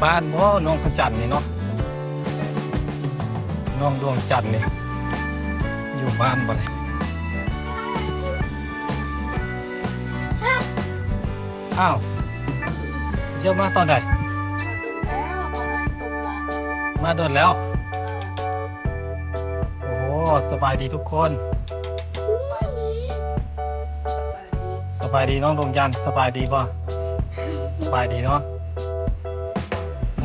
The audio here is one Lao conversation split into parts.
ບ້ານບໍ່ ນ້ອງພະຈັນນີ້ເນາະ? ນ້ອງດວງຈັນນີ້ ຢູ່ບ້ານບໍ່ນີ້? ອ້າວ ເຈົ້າມາຕອນໃດ? ມາດົນແລ້ວ. ໂອ້ ສະບາຍດີທຸກຄົນ. ສະບາຍດີນ້ອງດວງຈັນ ສະບາຍດີບໍ່? ສະບາຍດີເນາະ.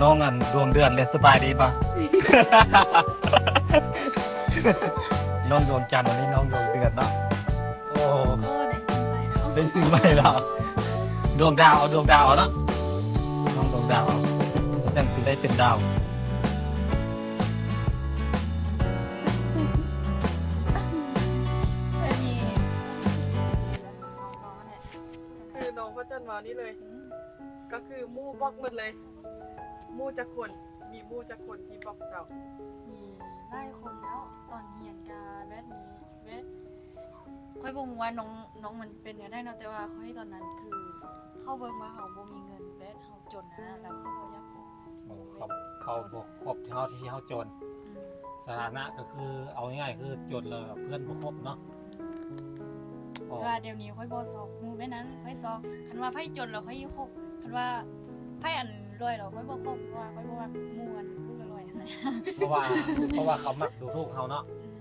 ນ້ອງອັນດວງເດືອນເດ້ ສະບາຍດີບໍ່? ນ້ອງດວງຈັນ ອັນນີ້ນ້ອງດວງເດືອນເນາະ. ໂອ້ ໄດ້ຊື່ໃໝ່ແລ້ວ ດວງດາວ ເອົາດວງດາວເນາະ ນ້ອງດວງດາວ ຈັ່ງຊິໄດ້ເປັນດາວ. ຄືນ້ອງພະຈັນວ່ານີ້ເລີຍ ອືມ ກໍຄືໝູ່ບອກໝົດເລີຍ. ໝູ່ຈັກຄົນ? ມີໝູ່ຈັກຄົນທີ່ບອກເຈົ້າ? ມີຫຼາຍຄົນແລ້ວ ຕອນຮຽນກະແບບນີ້ແບບ ຂ້ອຍບໍ່ຮູ້ວ່ານ້ອງ ນ້ອງມັນເປັນແນວໃດເນາະ ແຕ່ວ່າຂ້ອຍຕອນນັ້ນຄື ເຂົາເບິ່ງວ່າເຮົາບໍ່ມີເງິນ ແບບເຮົາຈົນນະ ແລ້ວເຂົາບໍ່ຢາກຄົບ. ໂອ້ ເຂົາ ເຂົາບໍ່ຄົບເຮົາທີ່ເຮົາຈົນ. ອືມ ສະຖານະກໍຄື ເອົາງ່າຍໆ ຄືຈົນແລ້ວເພື່ອນບໍ່ຄົບເນາະ. ແຕ່ວ່າດຽວນີ້ຂ້ອຍບໍ່ຊອກໝູ່ແບບນັ້ນ ຂ້ອຍຊອກ ຄັນວ່າໃຜຈົນແລ້ວຂ້ອຍຄົບ ຄັນວ່າໃຜອັນລວຍແລ້ວຂ້ອຍບໍ່ຄົບ ເພາະວ່າຂ້ອຍບໍ່ມັກໝູ່ອັນຜູ້ລວຍໆ ຫັ້ນນະ. ເພາະວ່າ ເພາະວ່າເຂົາມັກດູຖູກເຮົາເນາະ. ອືມ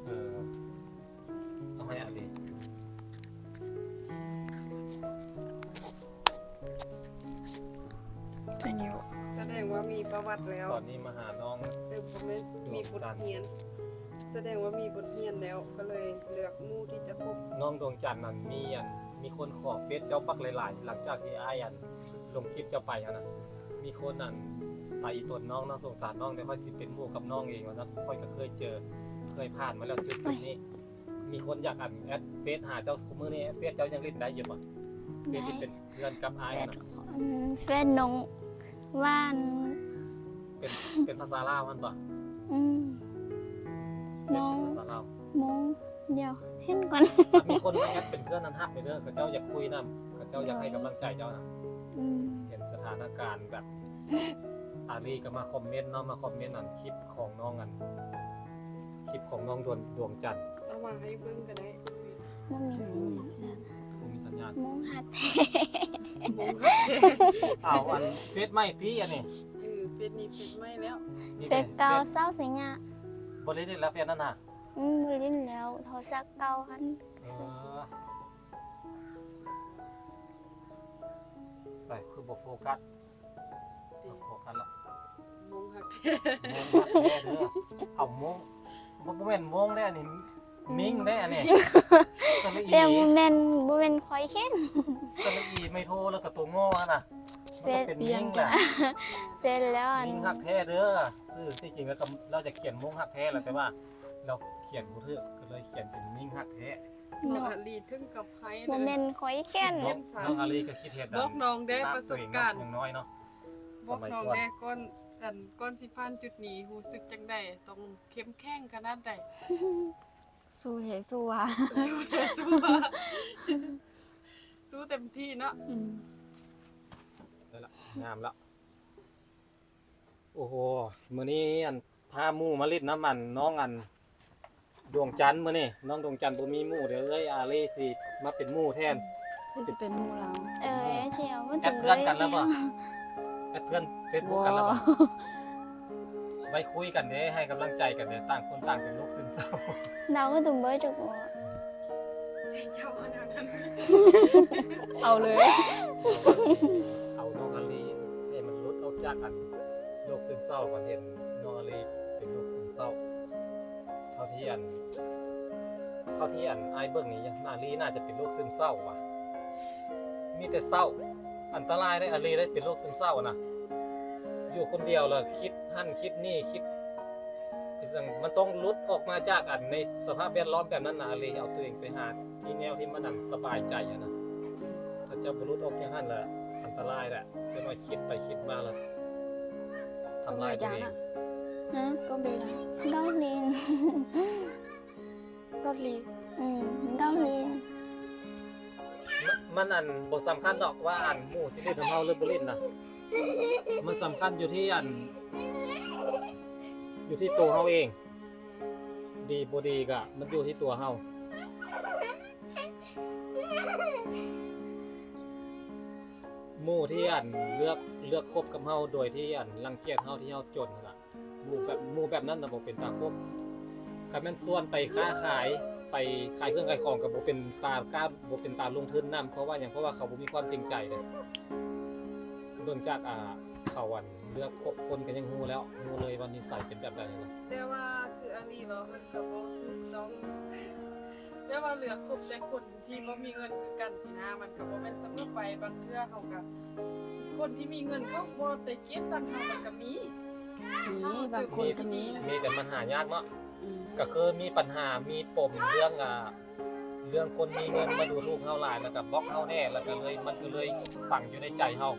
ເອີ ເອົາໃຫ້ອາລີ. ສະແດງວ່າມີປະຫວັດແລ້ວ ຕອນນີ້ມາຫານ້ອງ. ເອີ ບໍ່ແມ່ນ ມີບົດຮຽນ ສະແດງວ່າມີບົດຮຽນແລ້ວ ກໍເລີຍເລືອກໝູ່ທີ່ຈະຄົບ. ນ້ອງດວງຈັນນັ້ນ ມີອັນ ມີຄົນຂໍເຟສເຈົ້າບັກຫຼາຍໆ ຫຼັງຈາກທີ່ອ້າຍອັນລົງຄລິບເຈົ້າໄປຫັ້ນນະ. ມີຄົນອັນ ຕາອີ່ຕົນນ້ອງ ນ້ອງສົງສານນ້ອງເດ້ ຂ້ອຍຊິເປັນໝູ່ກັບນ້ອງເອງວ່າຊັ້ນ. ຂ້ອຍກໍເຄີຍເຈີ ເຄີຍຜ່ານມາແລ້ວຈຸດໆນີ້. ມີຄົນຢາກອັນແອັດເຟສຫາເຈົ້າ ຄຸມື້ນີ້ເຟສເຈົ້າຍັງຫຼິ້ນໄດ້ຢູ່ບໍ່? ເຟສທີ່ເປັນເພື່ອນກັບອ້າຍຫັ້ນນະ. ເຟສ ເຟສນ້ອງຫວານ ເປັນ ເປັນພາສາລາວຫັ້ນບໍ່? ອືມ ເຟສເປັນພາສາລາວ. ມອງ ດຽວເຫັນກ່ອນ. ມີຄົນມາແອັດເປັນເພື່ອນນັ້ນຮັບເດີ ເຂົາເຈົ້າຢາກຄຸຍນຳ ເຂົາເຈົ້າຢາກໃຫ້ກຳລັງໃຈເຈົ້ານະ. ອືມ ເຫັນສະຖານະການແບບ ອາລີກໍມາຄອມເມັນເນາະ ມາຄອມເມັນອັນຄລິບຂອງນ້ອງ ອັນຄລິບຂອງນ້ອງດວງ ດວງຈັນ. ເອົາມາໃຫ້ເບິ່ງກໍໄດ້. ບໍ່ມີສັນຍານ ບໍ່ມີສັນຍານ. ມົງຮັກແທ້ ມົງຮັກແທ້. ເອົາອັນເຟສໃໝ່ຕິອັນນີ້. ເອີ ເຟສນີ້ເຟສໃໝ່ແລ້ວ. ເຟສເກົ່າເຊົາໄຊຍະ. ບໍ່ໄດ້ຫຼິ້ນແລ້ວເຟສນັ້ນນະ? ອືມ ບໍ່ຫຼິ້ນແລ້ວ ໂທລະສັບເກົ່າຫັ້ນ. ເອີ ໃສ່ຄືບໍ່ໂຟກັສ. ບໍ່ໂຟກັສລະ. ມົງຮັກແທ້ ມົງຮັກແທ້ເດີ. ເອົາມົງ ບໍ່ ບໍ່ແມ່ນມົງເດ້ອັນນີ້ ມິງເດ້ອັນນີ້. ສະຫຼະອີ ແຕ່ບໍ່ແມ່ນ ບໍ່ແມ່ນຂ້ອຍຂຽນ. ສະຫຼະອີ ໄມ້ໂທ ແລ້ວກໍຕົວງໍຫັ້ນນະ ມັນກໍເປັນມິງລະ. ເປັນແລ້ວອັນ ມິງຮັກແທ້ເດີ. ຊື່ທີ່ຈິງແລ້ວກໍລາວຈະຂຽນມົງຮັກແທ້ລະ ແຕ່ວ່າລາວຂຽນບໍ່ຖືກ ກໍເລີຍຂຽນເປັນມິງຮັກແທ້. ນ້ອງອາລີເຖິງກັບໄຫ້ເລີຍ. ບໍ່ແມ່ນຂ້ອຍຂຽນ. ນ້ອງອາລີກໍຄິດເຫັນ ບອກນ້ອງແດ່ປະສົບການ ຍັງນ້ອຍເນາະ. ບອກນ້ອງແດ່ ກ່ອນ ອັນ ກ່ອນຊິຜ່ານຈຸດນີ້ ຮູ້ສຶກຈັ່ງໃດ? ຕ້ອງເຂັ້ມແຂງຂະໜາດໃດ? ສູ້ແທ້ສູ້ວ່າ ສູ້ແທ້ສູ້ວ່າ ສູ້ເຕັມທີ່ເນາະ. ອືມ ງາມລະ. ໂອ້ໂຫ ມື້ນີ້ອັນ ພາໝູ່ມາຫຼິ້ນນຳອັນ ນ້ອງອັນ ດວງຈັນ. ມື້ນີ້ນ້ອງດວງຈັນບໍ່ມີໝູ່ເດີ ເອີຍ ອາລີຊິມາເປັນໝູ່ແທນ. ເພິ່ນຊິເປັນໝູ່ລາວ. ເອີຍ ຊິເອົາ ແອັດເພື່ອນກັນແລ້ວບໍ່? ແອັດເພື່ອນເຟສບຸກກັນແລ້ວບໍ່? ໄວ້ຄຸຍກັນເດ້ ໃຫ້ກຳລັງໃຈກັນເດ້ ຕ່າງຄົນຕ່າງເປັນໂລກຊຶມເສົ້າ. ເຮົາກໍຕ້ອງເບີຈັກບໍ່? ເຈົ້າເອົາແນວນັ້ນ ເອົາເລີຍ. ເອົານ້ອງອາລີໃຫ້ມັນຫຼຸດອອກຈາກອັນໂລກຊຶມເສົ້າ ມັນເຫັນນ້ອງອາລີເປັນໂລກຊຶມເສົ້າ. ເທົ່າທີ່ອັນ ເທົ່າທີ່ອັນອ້າຍເບິ່ງນີ້ ອາລີໜ້າຈະເປັນໂລກຊຶມເສົ້າຫວາ. ມີແຕ່ເສົ້າ ອັນຕະລາຍເດ້ອາລີເດ້ ເປັນໂລກຊຶມເສົ້ານະ. ຢູ່ຄົນດຽວລະຄິດຫັ້ນຄິດນີ້ ຄິດ ເປັນຈັ່ງ ມັນຕ້ອງຫຼຸດອອກມາຈາກອັນ ໃນສະພາບແວດລ້ອມແບບນັ້ນນະອາລີ. ເອົາຕົວເອງໄປຫາທີ່ແນວທີ່ມັນອັນສະບາຍໃຈຫັ້ນນະ. ຖ້າເຈົ້າບໍ່ຫຼຸດອອກຈາກຫັ້ນລະອັນຕະລາຍແຫຼະ. ຈັກໜ້ອຍຄິດໄປຄິດມາລະທຳລາຍຕົວເອງ. ຮະ? ກໍເປັນຫຍັງ? ກໍຫຼິ້ນ ກໍຫຼິ້ນ. ອືມ ກໍຫຼິ້ນ. ມັນ ມັນອັນບໍ່ສຳຄັນດອກວ່າອັນໝູ່ຊິຫຼິ້ນນຳເຮົາຫຼືບໍ່ຫຼິ້ນນະ. ມັນສຳຄັນຢູ່ທີ່ອັນ ຢູ່ທີ່ໂຕເຮົາເອງ ດີບໍ່ດີກະມັນຢູ່ທີ່ຕົວເຮົາ. ໝູ່ທີ່ອັນເລືອກ ເລືອກຄົບກັບເຮົາໂດຍທີ່ອັນລັງກຽດເຮົາ ທີ່ເຮົາຈົນຫັ້ນລະ ໝູ່ແບບ ໝູ່ແບບນັ້ນນະບໍ່ເປັນຕາຄົບ. ຄັນແມ່ນຊວນໄປຄ້າຂາຍ ໄປຂາຍເຄື່ອງຂາຍຂອງກໍບໍ່ເປັນຕາກ້າ ບໍ່ເປັນຕາລົງທຶນນຳ. ເພາະວ່າຫຍັງ? ເພາະວ່າເຂົາບໍ່ມີຄວາມຈິງໃຈເດ້. ເບິ່ງຈາກ ອ່າ ເຂົາອັນເລືອກຄົບຄົນກໍຍັງຮູ້ແລ້ວ ຮູ້ເລີຍວ່ານິໄສເປັນແບບໃດນະ. ແຕ່ວ່າຄືອາລີເວົ້າ ມັນກໍບໍ່ຖືກຕ້ອງ ແບບວ່າເລືອກຄົບແຕ່ຄົນທີ່ບໍ່ມີເງິນຄືກັນຊີ້ນະ ມັນກໍບໍ່ແມ່ນສະເໝີໄປ. ບາງເທື່ອເຮົາກໍ ຄົນທີ່ມີເງິນເຂົາບໍ່ໄດ້ກຽດສັນເຮົາ ມັນກໍມີ. ມີ ບາງຄົນກໍມີ ມີ ແຕ່ມັນຫາຍາກເນາະ. ອືມ ກໍຄືມີບັນຫາ ມີປົມເລື່ອງ ອ່າ ເລື່ອງຄົນມີເງິນມາດູຖູກເຮົາຫຼາຍ ແລ້ວກໍບລັອກເຮົາແດ່ ແລ້ວກໍເລີຍ ມັນກໍເລີຍຝັງຢູ່ໃນໃຈເຮົາ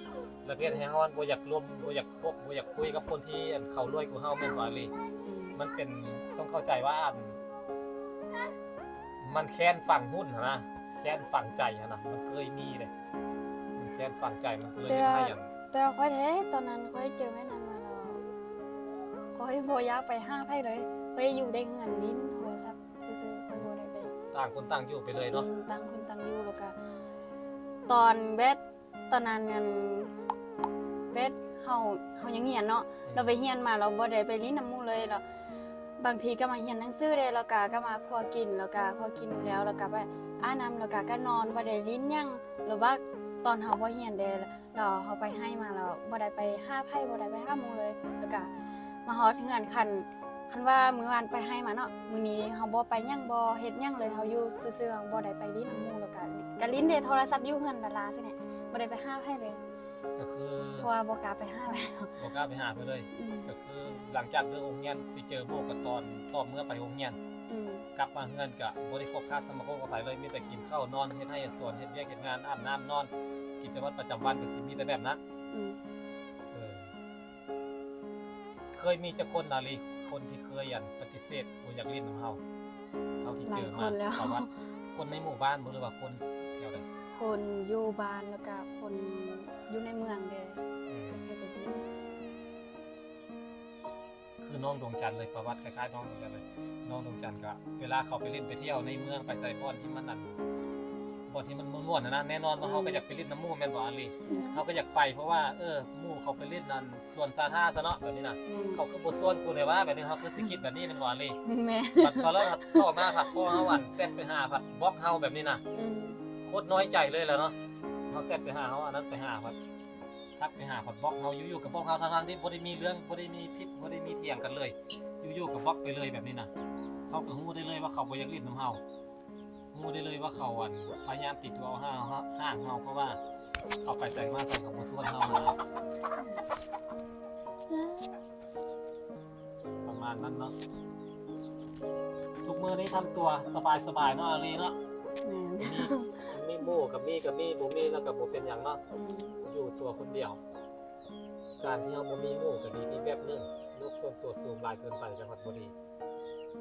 ແລ້ວເຮັດໃຫ້ເຮົາບໍ່ຢາກລົມ ບໍ່ຢາກຄົບ ບໍ່ຢາກຄຸຍກັບຄົນທີ່ອັນເຂົາລວຍກວ່າເຮົາ ແມ່ນບໍ່ອາລີ? ອືມ ມັນເປັນ ຕ້ອງເຂົ້າໃຈວ່າອັນ ມັນແຄ້ນຝັງຮຸ້ນຫັ້ນນະ ແຄ້ນຝັງໃຈຫັ້ນນະ ມັນເຄີຍມີເດ້. ມັນແຄ້ນຝັງໃຈ ມັນກໍເລີຍເຮັດໃຫ້ອັນ ແຕ່ວ່າຂ້ອຍແທ້ ຕອນນັ້ນຂ້ອຍເຈີແມ່ນຫຍັງມາແລ້ວ ຂ້ອຍບໍ່ຢາກໄປຫາໃຜເລີຍ ຂ້ອຍຢູ່ແຕ່ເຮືອນຫຼິ້ນໂທລະສັບຊື່ໆ ຂ້ອຍບໍ່ໄດ້ໄປ ຕ່າງຄົນຕ່າງຢູ່ໄປເລີຍເນາະ. ອືມ ຕ່າງຄົນຕ່າງຢູ່ ແລ້ວກະຕອນແບບ ຕອນນັ້ນອັນ ແບບເຮົາ ເຮົາຍັງຮຽນເນາະ. ອືມ ແລ້ວໄປຮຽນມາ ແລ້ວບໍ່ໄດ້ໄປຫຼິ້ນນຳໝູ່ເລີຍ ແລ້ວບາງທີກໍມາຮຽນໜັງສືເດ້ ແລ້ວກະ ກໍມາຄົວກິນ ແລ້ວກະຄົວກິນແລ້ວ ແລ້ວກະໄປອາບນ້ຳ ແລ້ວກະ ກໍນອນ ບໍ່ໄດ້ຫຼິ້ນຫຍັງ. ແລ້ວວ່າຕອນເຮົາບໍ່ຮຽນເດ້ ແລ້ວເຮົາໄປໄຮ່ມາ ແລ້ວບໍ່ໄດ້ໄປຫາໃຜ ບໍ່ໄດ້ໄປຫາໝູ່ເລີຍ ແລ້ວກະມາຮອດເຮືອນ ຄັນ ຄັນວ່າມື້ວານໄປໄຮ່ມາເນາະ ມື້ນີ້ເຮົາບໍ່ໄປຫຍັງ ບໍ່ເຮັດຫຍັງເລີຍ ເຮົາຢູ່ຊື່ໆ ເຮົາບໍ່ໄດ້ໄປຫຼິ້ນນຳໝູ່ ແລ້ວກະ ກະຫຼິ້ນແຕ່ໂທລະສັບຢູ່ເຮືອນດາລາຊີ້ແຫຼະ ບໍ່ໄດ້ໄປຫາໃຜເລີຍ. ກໍຄື ເພາະວ່າບໍ່ກ້າໄປຫາແລ້ວ ບໍ່ກ້າໄປຫາໃຜເລີຍ. ອືມ ກໍຄືຫຼັງຈາກເລີກໂຮງຮຽນ ຊິເຈີໝູ່ກໍຕອນ ຕອນເມື່ອໄປໂຮງຮຽນ. ອືມ ກັບມາເຮືອນກໍບໍ່ໄດ້ຄົບຄ້າສະມາຄົມກັບໃຜເລີຍ ມີແຕ່ກິນເຂົ້ານອນ ເຮັດໄຮ່ເຮັດສວນ ເຮັດວຽກເຮັດງານ ອາບນ້ຳນອນ ກິດຈະວັດປະຈຳວັນກໍຊິມີແຕ່ແບບນັ້ນ. ອືມ ເອີ ເຄີຍມີຈັກຄົນນະລີ ຄົນທີ່ເຄີຍອັນປະຕິເສດບໍ່ຢາກຫຼິ້ນນຳເຮົາ ເທົ່າທີ່ເຈີມາ? ຫຼາຍຄົນແລ້ວ ປະຫວັດ ຄົນໃນໝູ່ບ້ານບໍ່ ຫຼືວ່າຄົນແຖວໃດ? ຄົນຢູ່ບ້ານ ແລ້ວກະຄົນຢູ່ໃນເມືອງເດ້. ອືມ ເຄີຍໄປຫຼິ້ນ ຄືນ້ອງດວງຈັນເລີຍ ປະຫວັດຄ້າຍໆນ້ອງດວງຈັນເລີຍ. ນ້ອງດວງຈັນກະເວລາເຂົາໄປຫຼິ້ນໄປທ່ຽວໃນເມືອງ ໄປໃສ ບ່ອນທີ່ມັນອັນ ບ່ອນທີ່ມັນມ່ວນໆຫັ້ນນະ ແນ່ນອນວ່າເຮົາກໍຢາກໄປຫຼິ້ນນຳໝູ່ ແມ່ນບໍ່ອາລີ? ອືມ ເຮົາກໍຢາກໄປ ເພາະວ່າ ເອີ ໝູ່ເຂົາໄປຫຼິ້ນອັນສວນສາທາຊະເນາະ ແບບນີ້ນະ. ອືມ ເຂົາຄືບໍ່ຊວນກູແດ່ວະ ແບບນີ້ເຮົາຄືຊິຄິດແບບນີ້ ແມ່ນບໍ່ອາລີ? ແມ່ນ ບັດຕອນແລ້ວຕໍ່ມາພັດ ພໍເຮົາອັນແຊັດໄປຫາ ພັດບລັອກເຮົາແບບນີ້ນະ. ອືມ ໂຄດນ້ອຍໃຈເລີຍແຫຼະເນາະ. ເຮົາແຊັດໄປຫາ ເຮົາອັນນັ້ນໄປຫາ ພັດທັກໄປຫາ ພັດບລັອກເຮົາ ຢູ່ໆກໍບລັອກເຮົາ ທັງໆທີ່ບໍ່ໄດ້ມີເລື່ອງ ບໍ່ໄດ້ມີຜິດ ບໍ່ໄດ້ມີຖຽງກັນເລີຍ ຢູ່ໆກໍບລັອກໄປເລີຍແບບນີ້ນະ. ເຮົາກໍຮູ້ໄດ້ເລີຍວ່າເຂົາບໍ່ຢາກຫຼິ້ນນຳເຮົາ ຮູ້ໄດ້ເລີຍວ່າເຂົາອັນພະຍາຍາມຕີຕົວເອົາຮ່າງເຮົາ ເພາະວ່າເຂົາໄປໃສມາໃສເຂົາບໍ່ຊວນເຮົານະ ປະມານນັ້ນເນາະ. ທຸກມື້ນີ້ທຳຕົວສະບາຍໆເນາະ ອາລີເນາະ. ແມ່ນ ມີ ມີໝູ່ກໍມີ ກໍມີ ບໍ່ມີແລ້ວກໍບໍ່ເປັນຫຍັງເນາະ. ອືມ ຢູ່ຕົວຄົນດຽວ ການທີ່ເຮົາບໍ່ມີໝູ່ກໍດີອີກແບບໜຶ່ງ ໂລກສ່ວນຕົວສູງຫຼາຍເກີນໄປກໍພັດບໍ່ດີ.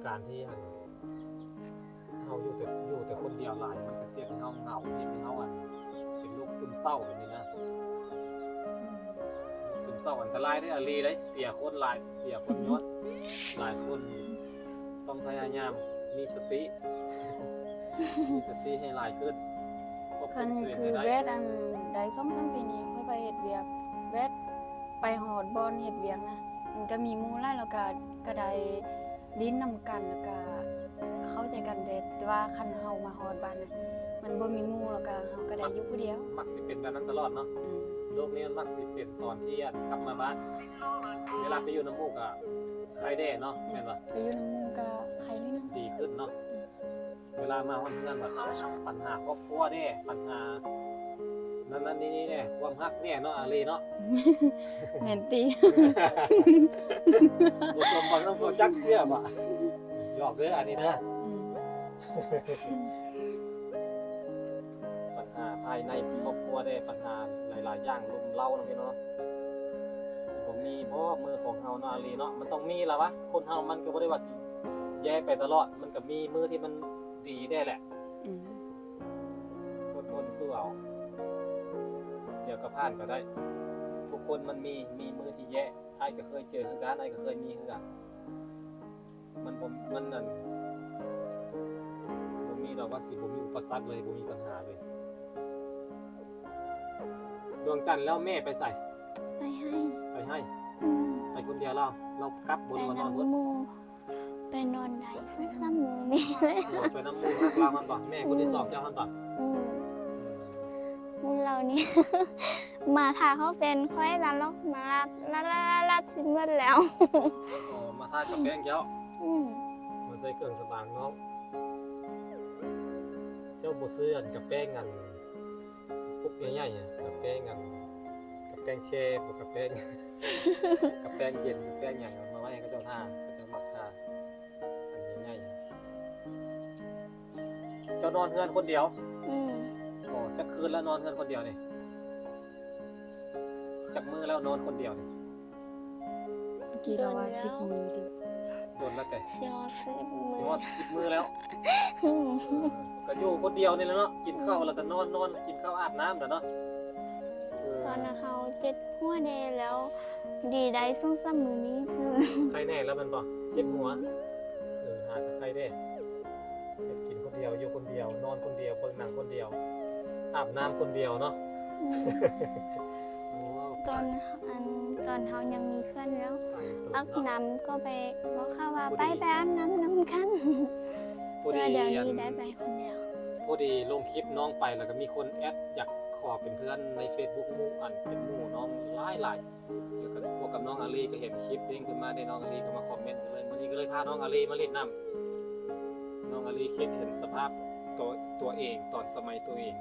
ການທີ່ອັນ ເຮົາຢູ່ແຕ່ ຢູ່ແຕ່ຄົນດຽວຫຼາຍ ມັນກໍຊິເຮັດໃຫ້ເຮົາເຫງົາ ເຮັດໃຫ້ເຮົາອັນ ເປັນໂລກຊຶມເສົ້າແບບນີ້ນະ. ອືມ ໂລກຊຶມເສົ້າອັນຕະລາຍເດ້ ອາລີເດ້ ເສຍຄົນຫຼາຍ ເສຍຄົນຍ້ອນ ຫຼາຍຄົນ ຕ້ອງພະຍາຍາມມີສະຕິ ມີສະຕິໃຫ້ຫຼາຍຂຶ້ນ. ຄັນຄືແບບອັນໄດ້ສອງສາມປີນີ້ ຂ້ອຍໄປເຮັດວຽກ ແບບໄປຮອດບ່ອນເຮັດວຽກນະ ມັນກໍມີໝູ່ຫຼາຍ ແລ້ວກໍ ກໍໄດ້ຫຼິ້ນນຳກັນ ແລ້ວກໍເຂົ້າໃຈກັນເດ້. ແຕ່ວ່າຄັນເຮົາມາຮອດບ້ານນະ ມັນບໍ່ມີໝູ່ ແລ້ວກໍເຮົາກໍໄດ້ຢູ່ຜູ້ດຽວ. ມັກຊິເປັນແບບນັ້ນຕະຫຼອດເນາະ. ອືມ ໂລກນີ້ມັນມັກຊິເປັນຕອນທີ່ອັນກັບມາບ້ານ ເວລາໄປຢູ່ນຳໝູ່ກໍໄຄແດ່ເນາະ ແມ່ນບໍ່? ໄປຢູ່ນຳໝູ່ກໍໄຄໜ້ອຍໜຶ່ງ ດີຂຶ້ນເນາະ. ອືມ ເວລາມາຮອດເຮືອນ ບັດ ເອົ້າ ບັນຫາຄອບຄົວເດ້ ບັນຫານັ້ນໆນີ້ໆແດ່ ຄວາມຮັກແດ່ເນາະ ອາລີເນາະ. ແມ່ນຕິ? ບໍ່ສົມຫວັງນຳເຂົາຈັກເທື່ອບໍ່? ຫຍອກເດີ ອັນນີ້ເດີ. ອືມ ບັນຫາພາຍໃນຄອບຄົວເດ້ ບັນຫາຫຼາຍໆຢ່າງ ລຸມເລົ້ານຳພີ່ນ້ອງເນາະ. ຊິບໍ່ມີບໍ່ມື້ຂອງເຮົາເນາະ ອາລີເນາະ? ມັນຕ້ອງມີລະວະ ຄົນເຮົາມັນກໍບໍ່ໄດ້ວ່າຊິແຍ່ໄປຕະຫຼອດ ມັນກໍມີມື້ທີ່ມັນດີແດ່ແຫຼະ. ອືມ ອົດທົນສູ້ເອົາ ດຽວກໍຜ່ານໄປໄດ້. ທຸກຄົນມັນມີ ມີມື້ທີ່ແຍ່. ອ້າຍກໍເຄີຍເຈີຄືກັນ ອ້າຍກໍເຄີຍມີຄືກັນ. ມັນບໍ່ ມັນນັ້ນ ບໍ່ມີດອກວ່າຊິບໍ່ມີອຸປະສັກເລີຍ ບໍ່ມີບັນຫາເລີຍ. ດວງຈັນ ແລ້ວແມ່ໄປໃສ? ໄປໄຮ່. ໄປໄຮ່? ອືມ. ໄປຄົນດຽວລາວ? ລາວກັບບໍ່ ຫຼືວ່ານອນພຸ້ນ? ໄປນຳໝູ່. ໄປນອນໄດ້ສອງສາມມື້ນີ້ແຫຼະ. ເອີ ໄປນຳໝູ່ຮັກລາວຫັ້ນບໍ່? ແມ່ຄົນທີສອງເຈົ້າຫັ້ນບໍ່? ອືມ. ໝູ່ເຫຼົ່ານີ້ ມາຖ້າເຂົາເປັນ ຂ້ອຍລະລອກມາລາດ ລາດ ລາດ ລາດຊິໝົດແລ້ວ. ອໍ ມາຖ້າກະແປ້ງເຈົ້າ. ອືມ. ມາໃສ່ເຄື່ອງສຳອາງນ້ອງ. ເຈົ້າບໍ່ຊື້ອັນກະແປ້ງອັນ ປຸກໃຫຍ່ໆ ອະ ກະແປ້ງອັນ ກະແປ້ງແຊ່ບໍ່ ກະແປ້ງ ກະແປ້ງເຢັນ ກະແປ້ງຫຍັງ ມາໄວ້ໃຫ້ເຂົາເຈົ້າທາ ເຂົາເຈົ້າມັກທາ ອັນໃຫຍ່ໆ. ເຈົ້ານອນເຮືອນຄົນດຽວ? ອືມ. ອໍ ຈັກຄືນລະນອນເຮືອນຄົນດຽວນີ້? ຈັກມື້ແລ້ວນອນຄົນດຽວນີ້? ເມື່ອກີ້ລາວວ່າສິບມື້ຕິ. ດົນແລ້ວແຕ່ ຊິຮອດສິບມື້ ຊິຮອດສິບມື້ແລ້ວ. ອືມ. ກະຢູ່ຄົນດຽວນີ້ແຫຼະເນາະ ກິນເຂົ້າແລ້ວກະນອນ ນອນ ກິນເຂົ້າອາບນ້ຳແລ້ວເນາະ. ເອີ ຕອນນັ້ນເຮົາເຈັບຫົວແດ່ແລ້ວ ດີໄດ້ສອງສາມມື້ນີ້ຊື່. ໄຄແນ່ແລ້ວແມ່ນບໍ່? ເຈັບຫົວ. ອືມ. ເອີ ຫາກະໄຄແດ່. ເຮັດກິນຄົນດຽວ ຢູ່ຄົນດຽວ ນອນຄົນດຽວ ເບິ່ງໜັງຄົນດຽວ ອາບນ້ຳຄົນດຽວເນາະ. ອືມ. ໂອ້ ຕອນ ອັນ ຕອນເຮົາຍັງມີເພື່ອນແລ້ວ ອາບນ້ຳກໍໄປບອກເຂົາວ່າ ໄປ ໄປອາບນ້ຳນຳກັນ. ພໍດີ ແຕ່ວ່າດຽວນີ້ໄດ້ໄປຄົນດຽວ. ພໍດີລົງຄລິບນ້ອງໄປ ແລ້ວກໍມີຄົນແອັດຢາກຂໍເປັນເພື່ອນໃນເຟສບຸກໝູ່ ອັນເປັນໝູ່ນ້ອງຫຼາຍໆ. ແລ້ວກໍພວກກັບນ້ອງອາລີກໍເຫັນຄລິບເດ້ງຂຶ້ນມາເດ້ ນ້ອງອາລີກໍມາຄອມເມັນກັນເລີຍ. ມື້ນີ້ກໍເລີຍພານ້ອງອາລີມາຫຼິ້ນນຳ. ນ້ອງອາລີຄິດເຫັນສະພາບຕົວ ຕົວເອງຕອນສະໄໝຕົວເອງ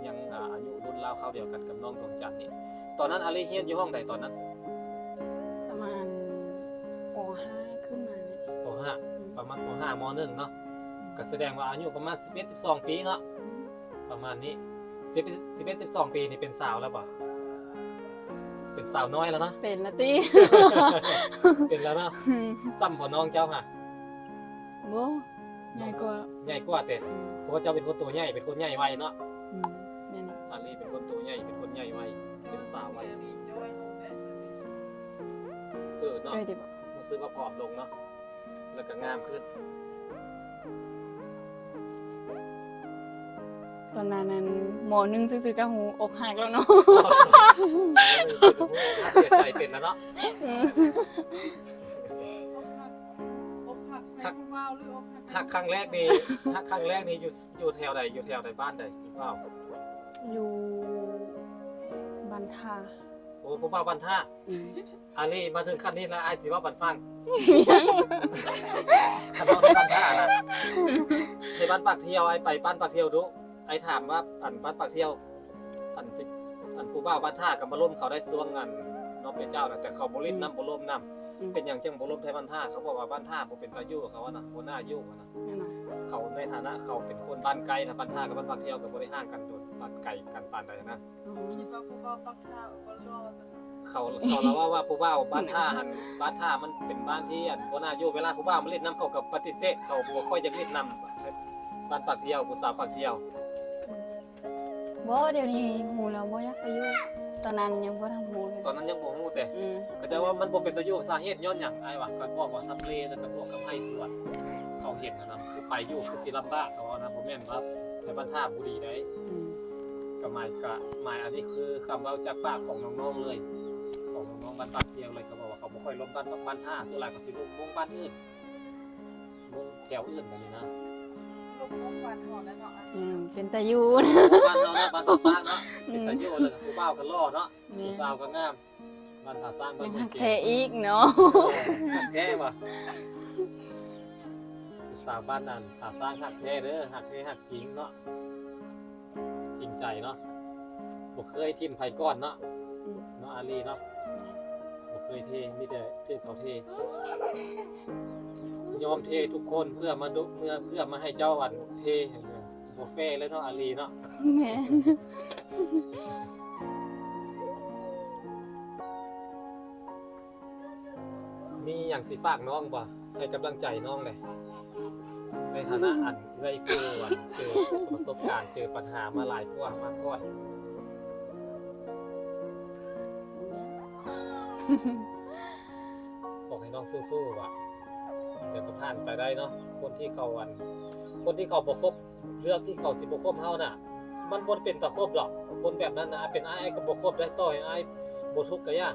ຍັງ ອາ ອາຍຸລຸ້ນລາວຄາວດຽວກັນກັບນ້ອງດວງຈັນນີ້. ຕອນນັ້ນອາລີຮຽນຢູ່ຫ້ອງໃດຕອນນັ້ນ? ປະມານ ປໍຫ້າ ຂຶ້ນມານີ້ ປໍຫ້າ. ອືມ. ປະມານ ປໍຫ້າ ມໍໜຶ່ງເນາະ. ອືມ. ກໍສະແດງວ່າອາຍຸປະມານສິບເອັດ ສິບສອງປີເນາະ. ອືມ. ປະມານນີ້ ສິບເອັດ ສິບສອງປີນີ້ເປັນສາວແລ້ວບໍ່? ເປັນສາວນ້ອຍແລ້ວເນາະ. ເປັນລະຕິ ເປັນແລ້ວເນາະ. ອືມ. ສ່ຳບໍ່ນ້ອງເຈົ້າຫະ? ບໍ່ ໃຫຍ່ກວ່າ. ໃຫຍ່ກວ່າເຕະ. ອືມ. ເພາະວ່າເຈົ້າເປັນຄົນໂຕໃຫຍ່ ເປັນຄົນໃຫຍ່ໄວເນາະ. ອືມ. ແມ່ນ. ອັນນີ້ເປັນຄົນໂຕໃຫຍ່ ເປັນຄົນໃຫຍ່ໄວ ເປັນສາວໄວ. ເອີເນາະ. ຮູ້ສຶກວ່າຜອມລົງເນາະ ແລ້ວກໍງາມຂຶ້ນ. ຕອນນັ້ນນັ້ນ ມໍໜຶ່ງຊື່ໆ ກໍຮູ້ອົກຫັກແລ້ວເນາະ. ເສຍໃຈເປັນແລ້ວເນາະ. ອືມ. ຮັກ ຮັກຄັ້ງແລກນີ້ ຮັກຄັ້ງແລກນີ້ຢູ່ ຢູ່ແຖວໃດ? ຢູ່ແຖວໃດ? ບ້ານໃດ? ຜູ້ບ່າວ ຢູ່ບ້ານທ່າ. ໂອ້ ຜູ້ບ່າວບ້ານທ່າ. ອືມ. ອາລີ ມາເຖິງຂັ້ນນີ້ແລ້ວ ອ້າຍຊິເວົ້າບັນຟັງ. ຄັນເວົ້າໃນບ້ານທ່ານະ ໃນບ້ານປາກທ່ຽວ ອ້າຍໄປບ້ານປາກທ່ຽວດຸ. ອ້າຍຖາມວ່າ ອັນ ບ້ານປາກທ່ຽວ ອັນຊິ ອັນຜູ້ບ່າວບ້ານທ່າກໍມາລົມເຂົາໄດ້ຊ່ວງ ອັນ ນ້ອງເປັນເຈົ້ານະ ແຕ່ເຂົາບໍ່ຫຼິ້ນນຳ ອືມ ບໍ່ລົມນຳ. ອືມ. ເປັນຫຍັງຈຶ່ງບໍ່ລົມແທ້ບ້ານທ່າ? ເຂົາບອກວ່າບ້ານທ່າບໍ່ເປັນຕາຢູ່ ເຂົາວ່ານະ ບໍ່ໜ້າຢູ່ວ່ານະ. ແມ່ນຫວາ? ເຂົາໃນຖານະເຂົາເປັນຄົນບ້ານໃກ້ນະ ບ້ານທ່າກັບບ້ານປາກທ່ຽວກໍບໍ່ໄດ້ຫ່າງກັນດົນ ບ້ານໄກກັນປານໃດນະ. ອໍ ຄິດວ່າຜູ້ບ່າວປາກທ່າບໍ່ຫຼໍ່ຊັ້ນ. ເຂົາ ເຂົາລະເວົ້າວ່າຜູ້ບ່າວບ້ານທ່າຫັ້ນ ບ້ານທ່າມັນເປັນບ້ານທີ່ ອັນ ບໍ່ໜ້າຢູ່. ເວລາຜູ້ບ່າວມາຫຼິ້ນນຳ ເຂົາກໍປະຕິເສດ ເຂົາບໍ່ຄ່ອຍຢາກຫຼິ້ນນຳ ບ້ານປາກທ່ຽວ ຜູ້ສາວປາກທ່ຽວ. ບໍ່ ດຽວນີ້ຮູ້ແລ້ວບໍ່ຢາກໄປຢູ່. ຕອນນັ້ນຍັງບໍ່ທັນຮູ້ເລີຍ. ຕອນນັ້ນຍັງບໍ່ຮູ້ແຕ່ ອືມ ເຂົາເຈົ້າວ່າມັນບໍ່ເປັນຕາຢູ່. ສາເຫດຍ້ອນຫຍັງ? ອ້າຍວ່າ ກໍບອກວ່າທຳເລ ແລ້ວກໍບວກກັບໄຮ່ສວນ ເຂົາເຫັນຫັ້ນນະ ຄືໄປຢູ່ຄືຊິລຳບາກ ເຂົາວ່ານະ. ບໍ່ແມ່ນວ່າໄທບ້ານທ່າບໍ່ດີໃດ. ອືມ. ກໍໝາຍ ກໍໝາຍ ອັນນີ້ຄືຄຳເວົ້າຈາກປາກຂອງນ້ອງໆເລີຍ ຂອງນ້ອງໆບ້ານປາກທ່ຽວເລີຍ. ເຂົາບອກວ່າເຂົາບໍ່ຄ່ອຍລົມບ້ານ ບ້ານທ່າ ສ່ວນຫຼາຍເຂົາຊິລົມ ລົມບ້ານອື່ນ ລົມແຖວອື່ນແບບນີ້ນະ. ລົມ ລົມບ້ານເຮົາແຫຼະເນາະ. ອືມ ເປັນຕາຢູ່ ບ້ານເຮົາເນາະ ບ້ານທ່າຊ້າງເນາະ. ອືມ ເປັນຕາຢູ່ ແລ້ວຜູ້ບ່າວກໍຫຼໍ່ເນາະ. ແມ່ນ. ຜູ້ສາວກໍງາມ. ບ້ານທ່າຊ້າງ ບ້ານ ຍັງຮັກແທ້ອີກເນາະ. ເອີ ຮັກແທ້ຫວາ? ຜູ້ສາວບ້ານນັ້ນ ທ່າຊ້າງ ຮັກແທ້ເດີ ຮັກແທ້ຮັກຈິງເນາະ ຈິງໃຈເນາະ ບໍ່ເຄີຍຖິ້ມໃຜກ່ອນເນາະ. ອືມ. ເນາະ ອາລີເນາະ ບໍ່ເຄີຍເທ ມີແຕ່ຖືກເຂົາເທ ຍອມເທທຸກຄົນເພື່ອມາດຸ ເພື່ອ ເພື່ອມາໃຫ້ເຈົ້າອັນເທ ບໍ່ແຟເລີຍເນາະ ອາລີເນາະ. ແມ່ນ. ມີຫຍັງຊິຝາກນ້ອງບໍ່? ໃຫ້ກຳລັງໃຈນ້ອງແຫຼະ ໃນຖານະອັນເອື້ອຍຜູ້ອັນເຈີປະສົບການ ເຈີປັນຫາມາຫຼາຍກວ່າມາກ່ອນ. ບອກໃຫ້ນ້ອງສູ້ໆວ່າ ດຽວກໍຜ່ານໄປໄດ້ເນາະ. ຄົນທີ່ເຂົາ ອັນ ຄົນທີ່ເຂົາບໍ່ຄົບ ເລືອກທີ່ເຂົາຊິບໍ່ຄົບເຮົານະ ມັນບໍ່ເປັນຕາຄົບດອກ. ຄົນແບບນັ້ນນະ ເປັນອ້າຍ ອ້າຍກໍບໍ່ຄົບໄດ້ ຕໍ່ໃຫ້ອ້າຍບໍ່ທຸກກໍຢ່າ.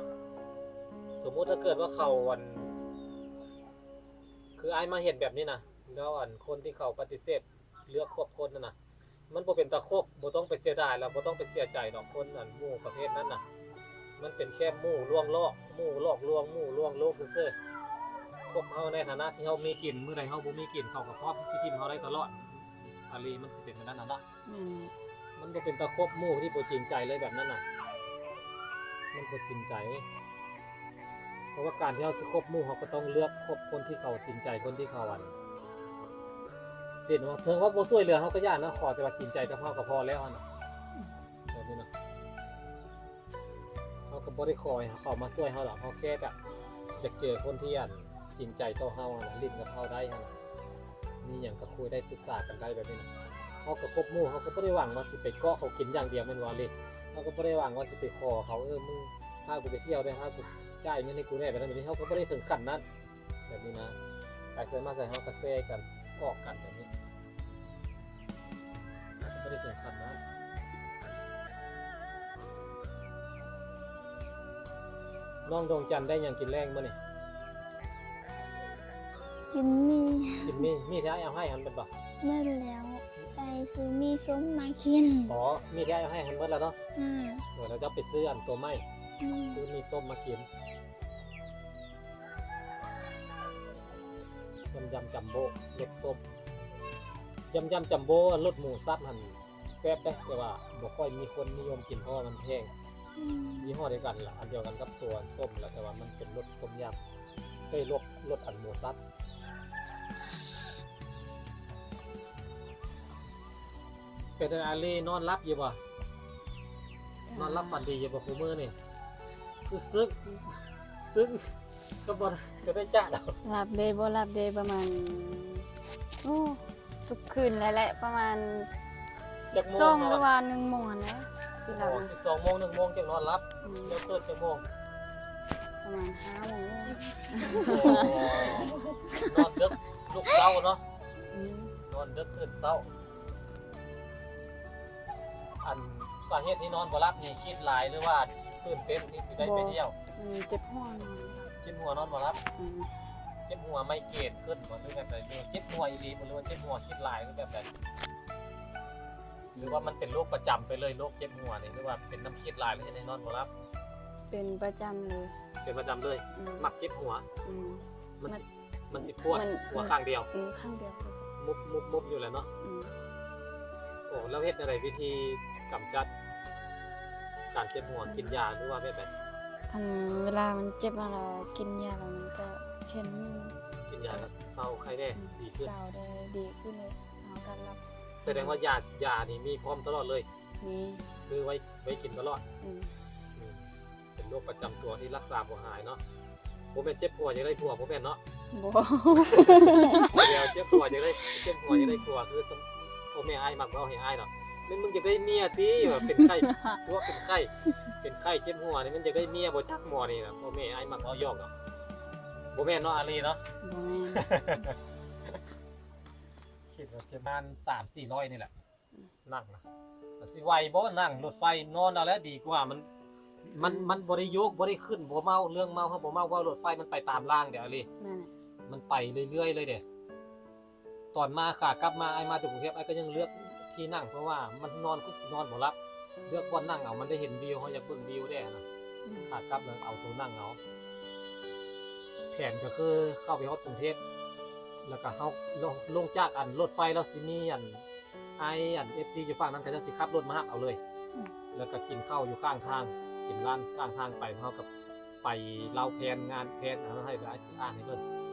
ສົມມຸດຖ້າເກີດວ່າເຂົາ ອັນ ຄືອ້າຍມາເຫັນແບບນີ້ນະ ແລ້ວ ອັນ ຄົນທີ່ເຂົາປະຕິເສດເລືອກຄົບຄົນນັ້ນນະ ມັນບໍ່ເປັນຕາຄົບ. ບໍ່ຕ້ອງໄປເສຍດາຍ ແລ້ວບໍ່ຕ້ອງໄປເສຍໃຈດອກ. ຄົນ ອັນ ໝູ່ປະເພດນັ້ນນະ ມັນເປັນແຄ່ໝູ່ລວງຫຼອກ ໝູ່ຫຼອກລວງ ໝູ່ລວງໂລກຊື່ໆ. ຄົບເຮົາໃນຖານະທີ່ເຮົາມີກິນ ມື້ໃດເຮົາບໍ່ມີກິນ ເຂົາກໍພ້ອມທີ່ຊິຖິ້ມເຮົາໄດ້ຕະຫຼອດ. ອາລີ ມັນຊິເປັນແບບນັ້ນນະ. ແມ່ນ ມັນບໍ່ເປັນຕາຄົບໝູ່ທີ່ບໍ່ຈິງໃຈເລີຍແບບນັ້ນນະ ມັນບໍ່ຈິງໃຈ. ເພາະວ່າການທີ່ເຮົາຊິຄົບໝູ່ ເຮົາກໍຕ້ອງເລືອກຄົບຄົນທີ່ເຂົາຈິງໃຈ ຄົນທີ່ເຂົາ ອັນ ເຫັນວ່າ ເຖິງວ່າບໍ່ຊ່ວຍເຫຼືອເຮົາກໍຢ່ານະ ຂໍແຕ່ວ່າຈິງໃຈກັບເຮົາກໍພໍແລ້ວຫັ້ນນະ. ແບບນີ້ນະ ເຮົາກໍບໍ່ໄດ້ຂໍໃຫ້ເຂົາມາຊ່ວຍເຮົາດອກ. ເຮົາແຄ່ແບບຢາກເຈີຄົນທີ່ ອັນ ຈິງໃຈຕໍ່ເຮົາຫັ້ນນະ ຫຼິ້ນກັບເຮົາໄດ້ຫັ້ນນະ ມີຫຍັງກໍຄຸຍໄດ້ ປຶກສາກັນໄດ້ແບບນີ້ນະ. ເຮົາກໍຄົບໝູ່ ເຮົາກໍບໍ່ໄດ້ຫວັງວ່າຊິໄປເກາະເຂົາກິນຢ່າງດຽວແມ່ນບໍ່ ອາລີ? ເຮົາກໍບໍ່ໄດ້ຫວັງວ່າຊິໄປຂໍເຂົາ ເອີ ມຶງພາກູໄປທ່ຽວແດ່ ພາກູ ຈ່າຍເງິນໃຫ້ກູແດ່ ແບບນັ້ນແບບນີ້ ເຮົາກໍບໍ່ໄດ້ເຖິງຂັ້ນນັ້ນ. ແບບນີ້ນະ ໄປໃສມາໃສເຮົາກໍແຊກັນ ອອກກັນແບບນີ້ ເຮົາກໍບໍ່ໄດ້ເຖິງຂັ້ນນັ້ນ. ນ້ອງດວງຈັນໄດ້ຫຍັງກິນແລງມື້ນີ້? ກິນໝີ່ ກິນໝີ່ ໝີ່ທີ່ອ້າຍເອົາໃຫ້ຫັ້ນແມ່ນບໍ່? ແມ່ນແລ້ວ ໄປຊື້ໝີ່ສົ້ມມາກິນ. ອໍ ໝີ່ທີ່ອ້າຍເອົາໃຫ້ຫັ້ນໝົດແລ້ວເນາະ? ອືມ ເອີ ແລ້ວເຈົ້າໄປຊື້ອັນໂຕໃໝ່ ອືມ ຊື້ໝີ່ສົ້ມມາກິນ. ຍຳໆຈັມໂບ້ ລົດສົ້ມ ຍຳໆຈັມໂບ້ ລົດໝູສັບຫັ້ນແຊບເດ້ ແຕ່ວ່າບໍ່ຄ່ອຍມີຄົນນິຍົມກິນ ເພາະວ່າມັນແພງ. ອືມ ຍີ່ຫໍ້ດຽວກັນລະ ອັນດຽວກັນກັບຕົວສົ້ມລະ ແຕ່ວ່າມັນເປັນລົດຕົ້ມຍຳ ເອີຍ ລົດ ລົດອັນໝູສັບ. ເປັນໃດອາລີ ນອນຫຼັບຢູ່ບໍ່? ນອນຫຼັບຝັນດີຢູ່ບໍ່ຄູ່ມື້ນີ້? ຄືຊຶກ ຊຶກ ກໍບໍ່ ກໍໄດ້ຈະດອກ. ຫຼັບເດ້ ບໍ່ຫຼັບເດ້ ປະມານ ໂອ້ ທຸກຄືນແຫຼະ ປະມານ ຈັກໂມງ ສອງ ນອນ ຫຼືວ່າ ໜຶ່ງໂມງຫັ້ນແຫຼະ ຊິຫຼັບ. ໂອ້ ສິບສອງໂມງ ໜຶ່ງໂມງຈັ່ງນອນຫຼັບ. ອືມ ແລ້ວຕື່ນຈັກໂມງ? ປະມານຫ້າໂມງ. ໂອ້ ນອນດຶກລຸກເຊົ້າເນາະ. ອືມ ນອນດຶກຕື່ນເຊົ້າ. ອັນສາເຫດທີ່ນອນບໍ່ຫຼັບນີ້ ຄິດຫຼາຍ ຫຼືວ່າຕື່ນເຕັ້ນທີ່ຊິໄດ້ໄປທ່ຽວ? ບໍ່ ອືມ ເຈັບຫົວນອນ ເຈັບຫົວນອນບໍ່ຫຼັບ. ອືມ ເຈັບຫົວໄມເກຣນຂຶ້ນບໍ່ ຫຼືແບບໃດ? ເຈັບຫົວອີ່ຫຼີບໍ່ ຫຼືວ່າເຈັບຫົວຄິດຫຼາຍ ຫຼືແບບໃດ? ຫຼືວ່າມັນເປັນໂລກປະຈຳໄປເລີຍ ໂລກເຈັບຫົວນີ້ ຫຼືວ່າເປັນນຳຄິດຫຼາຍ ແລ້ວເຮັດໃຫ້ນອນບໍ່ຫຼັບ? ເປັນປະຈຳເລີຍ. ເປັນປະຈຳເລີຍ. ອືມ ມັກເຈັບຫົວ. ອືມ ມັນ ມັນ ມັນຊິປວດ ມັນ ຫົວຂ້າງດຽວ. ອືມ ຂ້າງດຽວ ມຸບໆໆ ຢູ່ແຫຼະເນາະ. ອືມ ໂອ້ ແລ້ວເຮັດແນວໃດ ວິທີກຳຈັດການເຈັບຫົວ? ອືມ ກິນຢາ ຫຼືວ່າແບບໃດ? ຄັນເວລາມັນເຈັບມາແລ້ວ ກິນຢາແລ້ວມັນກໍແຄ່ນີ້ ກິນຢາກໍເຊົາໄຂ້ແດ່. ອືມ ດີຂຶ້ນ ເຊົາໄດ້ ດີຂຶ້ນເລີຍ ເຮົາກໍຫຼັບ. ສະແດງວ່າຢາ ຢານີ້ມີພ້ອມຕະຫຼອດເລີຍ? ມີ ຊື້ໄວ້ ໄວ້ກິນຕະຫຼອດ. ອືມ ອືມ ເປັນໂລກປະຈຳຕົວທີ່ລັກສາບໍ່ຫາຍເນາະ. ບໍ່ແມ່ນເຈັບຫົວຢາກໄດ້ຜົວ ບໍ່ແມ່ນເນາະ? ບໍ່ ດຽວເຈັບຫົວຢາກໄດ້ ເຈັບຫົວຢາກໄດ້ຜົວ ຄືພໍ່ແມ່ອ້າຍມັກເວົ້າໃຫ້ອ້າຍເນາະ ແມ່ນມຶງຢາກໄດ້ເມຍຕິ ວ່າເປັນໄຂ້ ຕົວເປັນໄຂ້ ເປັນໄຂ້ເຈັບຫົວນີ້ ມັນຢາກໄດ້ເມຍບໍ່ຈັກໝໍນີ້ນະ ພໍ່ແມ່ອ້າຍມັກເວົ້າຢອກເນາະ. ບໍ່ແມ່ນເນາະ ອາລີເນາະ? ບໍ່ແມ່ນ. ຄິດວ່າຈະປະມານສາມສີ່ຮ້ອຍນີ້ແຫຼະ. ອືມ ນັ່ງນະ ມັນຊິໄຫວບໍ່? ນັ່ງລົດໄຟນອນເອົາແຫຼະດີກວ່າ. ມັນ ມັນ ອືມ ມັນບໍ່ໄດ້ໂຍກ ບໍ່ໄດ້ຂຶ້ນ ບໍ່ເມົາ ເລື່ອງເມົາເຮົາບໍ່ເມົາ ເວົ້າລົດໄຟມັນໄປຕາມລາງເດ້ ອາລີ. ແມ່ນແຫຼະ ມັນໄປເລື້ອຍໆເລີຍເດ້. ຕອນມາ ຂາກັບມາ ອ້າຍມາແຕ່ກຸງເທບ ອ້າຍກໍຍັງເລືອກທີ່ນັ່ງ ເພາະວ່າມັນນອນຄືຊິນອນບໍ່ຫຼັບ. ເລືອກບ່ອນນັ່ງເອົາ ມັນໄດ້ເຫັນວິວ ເຮົາຢາກເບິ່ງວິວແດ່ນະ. ອືມ ຂາກັບລະເອົາໂຕນັ່ງເອົາ. ແຜນກໍຄືເຂົ້າໄປຮອດກຸງເທບ ແລ້ວກໍເຮົາ ລົງ ລົງຈາກອັນລົດໄຟແລ້ວ ຊິມີອັນ ອ້າຍອັນເອັຟຊີຢູ່ຝັ່ງນັ້ນ ເຂົາເຈົ້າຊິຂັບລົດມາຮັບເອົາເລີຍ. ອືມ ແລ້ວກໍກິນເຂົ້າຢູ່ຂ້າງທາງ ກິນຮ້ານຂ້າງທາງໄປ ເຮົາກໍໄປເລົ່າແຜນງານ ແຜນອັນນັ້ນໃຫ້ ດຽວອ້າຍຊິອ່ານໃຫ້ເບິ່ງ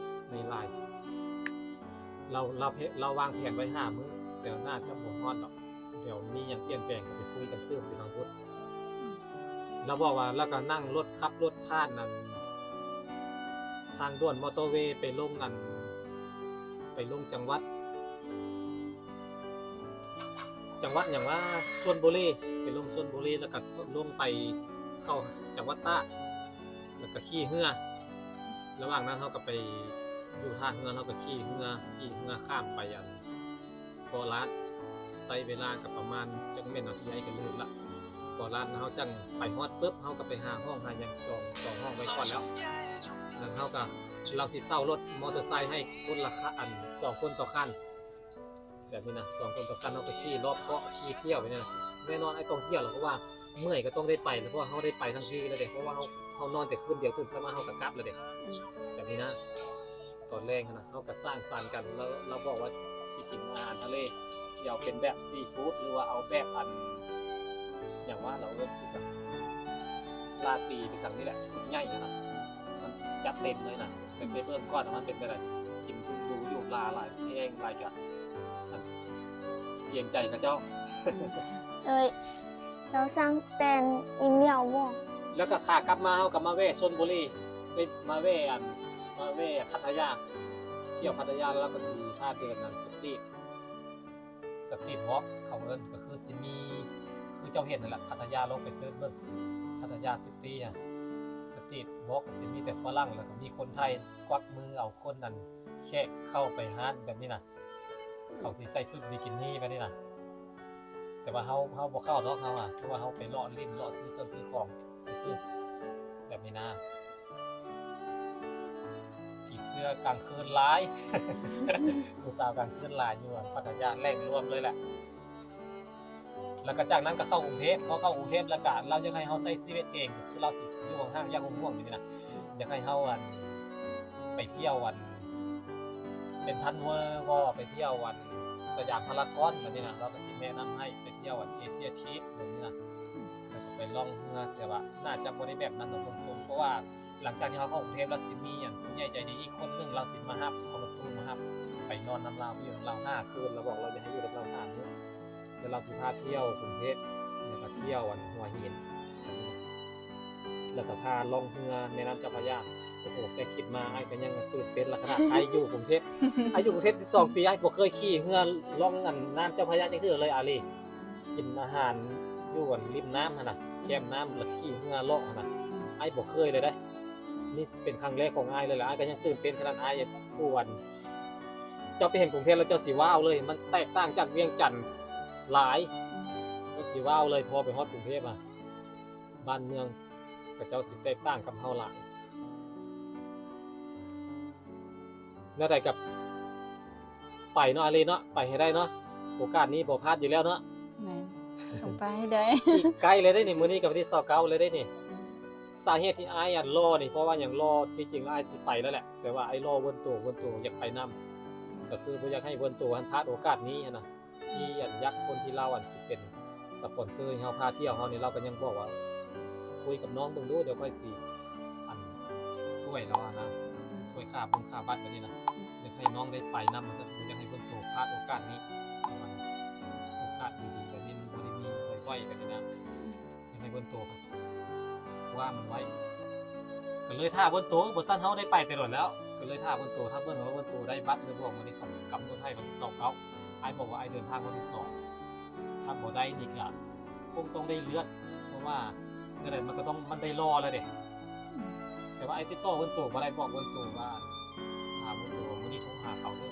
ໃນລາຍ. ລາວ ລາວ ລາວວາງແຜນໄວ້ຫ້າມື້ ແຕ່ໜ້າຈະບໍ່ຮອດດອກ. ດຽວມີຫຍັງປ່ຽນແປງກໍໄປຄຸຍກັນຕື່ມຢູ່ທາງພຸ້ນ. ລາວບອກວ່າ ລາວກໍນັ່ງລົດ ຂັບລົດຜ່ານອັນ ທາງດ່ວນມໍເຕີເວໄປລົງອັນ ໄປລົງຈັງຫວັດ ຈັງຫວັດຫຍັງວະ ຊົນບູລີ ໄປລົງຊົນບູລີ ແລ້ວກໍລົງໄປເຂົ້າຈັງຫວັດຕາກ. ແລ້ວກໍຂີ່ເຮືອ. ລະຫວ່າງນັ້ນເຮົາກໍໄປຢູ່ທ່າເຮືອ ເຮົາກໍຂີ່ເຮືອ ຂີ່ເຮືອຂ້າມໄປອັນເກາະລ້ານ ໃຊ້ເວລາກໍປະມານ ຈັກແມ່ນນາທີໃດກໍລືມລະ ເກາະລ້ານ. ເຮົາຈັ່ງໄປຮອດປຶບ ເຮົາກໍໄປຫາຫ້ອງຫາຫຍັງ ຈອງ ຈອງຫ້ອງໄວ້ກ່ອນແລ້ວ ແລ້ວເຮົາກໍ ລາວຊິເຊົ່າລົດມໍເຕີໄຊໃຫ້ຄົນລະ ອັນ ສອງຄົນຕໍ່ຄັນ ແບບນີ້ນະ ສອງຄົນຕໍ່ຄັນ ເຮົາກໍຂີ່ລອບເກາະ ຂີ່ທ່ຽວໄປນີ້ນະ. ແນ່ນອນ ອ້າຍຕ້ອງທ່ຽວແຫຼະ ເພາະວ່າເມື່ອຍກໍຕ້ອງໄດ້ໄປແຫຼະ ເພາະວ່າເຮົາໄດ້ໄປທັງທີເລີຍເດ້ ເພາະວ່າເຮົາ ເຮົານອນແຕ່ຄືນດຽວ ຕື່ນເຊົ້າມາເຮົາກໍກັບແລ້ວເດ້ ອືມ ແບບນີ້ນະ. ຕອນແລງຫັ້ນນະ ເຮົາກໍສ້າງສັນກັນ ລາວ ລາວບອກວ່າຊິກິນອາຫານທະເລ ຊິເອົາເປັນແບບຊີຟູດ ຫຼືວ່າເອົາແບບອັນ ຫຍັງວະ ລາວເອີ້ນຄືຫຍັງ ລາຕີ ຄືຫຍັງນີ້ແຫຼະ ຊຸດໃຫຍ່ຫັ້ນນະ ມັນຈັດເຕັມເລີຍນະ. ແຕ່ໄປເບິ່ງກ່ອນວ່າມັນເປັນແບບໃດ ກິນຫຼູຢູ່ຫຼາຫຼາຍ ແພງຫຼາຍກະ ອັນ ກຽງໃຈເຂົາເຈົ້າ. ເອີຍ ເຈົ້າສັ່ງແຕ່ອີ່ໝ້ຽວບໍ່? ແລ້ວກໍຂາກັບມາ ເຮົາກໍມາແວ່ຊົນບູລີ ເອີຍ ມາແວ່ອັນ ມາແວ່ພັດທະຍາ ທ່ຽວພັດທະຍາ ແລ້ວເຮົາກໍຊິພາເດີນອັນສະຕຣີດ ສະຕຣີດວອກ ເຂົາເອີ້ນ ກໍຄືຊິມີ ຄືເຈົ້າເຫັນນັ້ນແຫຼະ ພັດທະຍາ ລອງໄປເສີດເບິ່ງ ພັດທະຍາຊິຕີ ອະ ສະຕຣີດວອກ ກໍຊິມີແຕ່ຝຣັ່ງ ແລ້ວກໍມີຄົນໄທກວັກມືເອົາຄົນນັ້ນ ແຂກເຂົ້າໄປຮ້ານແບບນີ້ນະ ເຂົາຊິໃສ່ຊຸດບິກິນີແບບນີ້ນະ. ແຕ່ວ່າເຮົາ ເຮົາບໍ່ເຂົ້າດອກ ເຮົາອະ ເພາະວ່າເຮົາໄປເລາະຫຼິ້ນ ເລາະຊື້ເຄື່ອງຊື້ຂອງຊື່ໆ ແບບນີ້ນະ. ຜີເສືອກາງຄືນຫຼາຍ ຜູ້ສາວກາງຄືນຫຼາຍຢູ່ພັດທະຍາ ແຫຼ່ງລວມເລີຍແຫຼະ. ແລ້ວກໍຈາກນັ້ນກໍເຂົ້າກຸງເທບ ພໍເຂົ້າກຸງເທບແລ້ວກໍລາວຢາກໃຫ້ເຮົາໃຊ້ຊີວິດເອງ ກໍຄືລາວຊິຢູ່ຫ່າງໆ ຢ່າງຫ່ວງໆ ແບບນີ້ນະ. ຢາກໃຫ້ເຮົາ ອັນ ໄປທ່ຽວ ອັນ ເຊັນທຣັນເວີລບໍ ໄປທ່ຽວ ອັນ ສະຫຍາມພາລາກອນ ແບບນີ້ນະ. ລາວກໍຊິແນະນຳໃຫ້ໄປທ່ຽວ ອັນ ເອເຊຍທຣິບ ແບບນີ້ນະ ແລ້ວກໍໄປລ່ອງເຮືອ. ແຕ່ວ່າໜ້າຈະບໍ່ໄດ້ແບບນັ້ນດອກ ເບິ່ງຊົງ ເພາະວ່າ ຫຼັງຈາກທີ່ເຮົາເຂົ້າກຸງເທບແລ້ວ ຊິມີອັນຜູ້ໃຫຍ່ໃຈດີອີກຄົນໜຶ່ງ ລາວຊິມາຮັບ ເອົາລົດຕູ້ມາຮັບ ໄປນອນນຳລາວ ໄປຢູ່ນຳລາວຫ້າຄືນ. ລາວບອກລາວຢາກໃຫ້ຢູ່ນຳລາວຫ້າມື້ ແລ້ວລາວຊິພາທ່ຽວກຸງເທບ ແລ້ວກໍທ່ຽວອັນຫົວຫີນ ແລ້ວກໍພາລ່ອງເຮືອແມ່ນ້ຳເຈົ້າພະຍາ. ໂອ້ໂຫ ແຕ່ຄິດມາອ້າຍກໍຍັງຕື່ນເຕັ້ນລະຂະໜາດ. ອ້າຍຢູ່ກຸງເທບ ອ້າຍຢູ່ກຸງເທບສິບສອງປີ ອ້າຍບໍ່ເຄີຍຂີ່ເຮືອລ່ອງອັນນ້ຳເຈົ້າພະຍາຈັກເທື່ອເລີຍ ອາລີ. ກິນອາຫານຢູ່ອັນລິມນ້ຳຫັ້ນນະ ແຄມນ້ຳ ແລ້ວຂີ່ເຮືອເລາະຫັ້ນນະ ອືມ ອ້າຍບໍ່ເຄີຍເລີຍເດ້. ນີ້ເປັນຄັ້ງແລກຂອງອ້າຍເລີຍລະ ອ້າຍກໍຍັງຕື່ນເຕັ້ນຂະໜາດ. ອ້າຍຜູ້ອັນ ເຈົ້າໄປເຫັນກຸງເທບແລ້ວເຈົ້າຊິວ້າວເລີຍ ມັນແຕກຕ່າງຈາກວຽງຈັນຫຼາຍ ອືມ ເຈົ້າຊິວ້າວເລີຍ ພໍໄປຮອດກຸງເທບອະ ບ້ານເມືອງເຂົາເຈົ້າຊິແຕກຕ່າງກັບເຮົາຫຼາຍ. ແນວໃດກໍໄປເນາະ ອາລີເນາະ ໄປໃຫ້ໄດ້ເນາະ ໂອກາດນີ້ບໍ່ພາດຢູ່ແລ້ວເນາະ. ແມ່ນ ຕ້ອງໄປໃຫ້ໄດ້ ອີກໃກ້ແລ້ວເດ້ນີ້ ມື້ນີ້ກໍວັນທີຊາວເກົ້າແລ້ວເດ້ນີ້. ອືມ ສາເຫດທີ່ອ້າຍອັນລໍນີ້ ເພາະວ່າຫຍັງລໍ ທີ່ຈິງແລ້ວອ້າຍຊິໄປແລ້ວແຫຼະ ແຕ່ວ່າອ້າຍລໍເວີນໂຕ ເວີນໂຕຢາກໄປນຳ ກໍຄືບໍ່ຢາກໃຫ້ເວີນໂຕຫັ້ນພາດໂອກາດນີ້ຫັ້ນນະ. ທີ່ອັນຢາກຄົນທີ່ລາວອັນຊິເປັນສະປອນເຊີໃຫ້ເຮົາພາທ່ຽວເຮົານີ້ ລາວກໍຍັງບອກວ່າ ຄຸຍກັບນ້ອງເບິ່ງດູ ດຽວຂ້ອຍຊິອັນຊ່ວຍລາວຫັ້ນນະ ຊ່ວຍຄ່າບົງຄ່າບັດແບບນີ້ນະ. ຢາກໃຫ້ນ້ອງໄດ້ໄປນຳວ່າຊັ້ນ ບໍ່ຢາກໃຫ້ເພິ່ນໂຕພາດໂອກາດນີ້ ລາວວ່າ ໂອກາດດີໆແບບນີ້ມັນບໍ່ໄດ້ມີບ່ອຍໆ ແບບນີ້ນະ. ອືມ ຢາກໃຫ້ເພິ່ນໂຕ ຄວ້າມັນໄວ້ ກໍເລີຍຖ້າເພິ່ນໂຕ ບໍ່ຊັ້ນເຮົາໄດ້ໄປແຕ່ດົນແລ້ວ. ກໍເລີຍຖ້າເພິ່ນໂຕ ຖ້າເພິ່ນວ່າເພິ່ນໂຕໄດ້ບັດ ຫຼືບອກມື້ນີ້ເຂົາກຳນົດໃຫ້ວັນທີຊາວເກົ້າ ອ້າຍບອກວ່າອ້າຍເດີນທາງວັນທີສອງ ຖ້າບໍ່ໄດ້ນີ້ກະຄົງຕ້ອງໄດ້ເລື່ອນ ເພາະວ່າແນວໃດມັນກໍຕ້ອງ ມັນໄດ້ລໍແລ້ວເດ້. ອືມ ແຕ່ວ່າອ້າຍຕິດຕໍ່ເພິ່ນໂຕບໍ່ໄດ້ ບອກເພິ່ນໂຕວ່າ ຖາມເພິ່ນໂຕວ່າມື້ນີ້ໂທຫາເຂົາເດີ.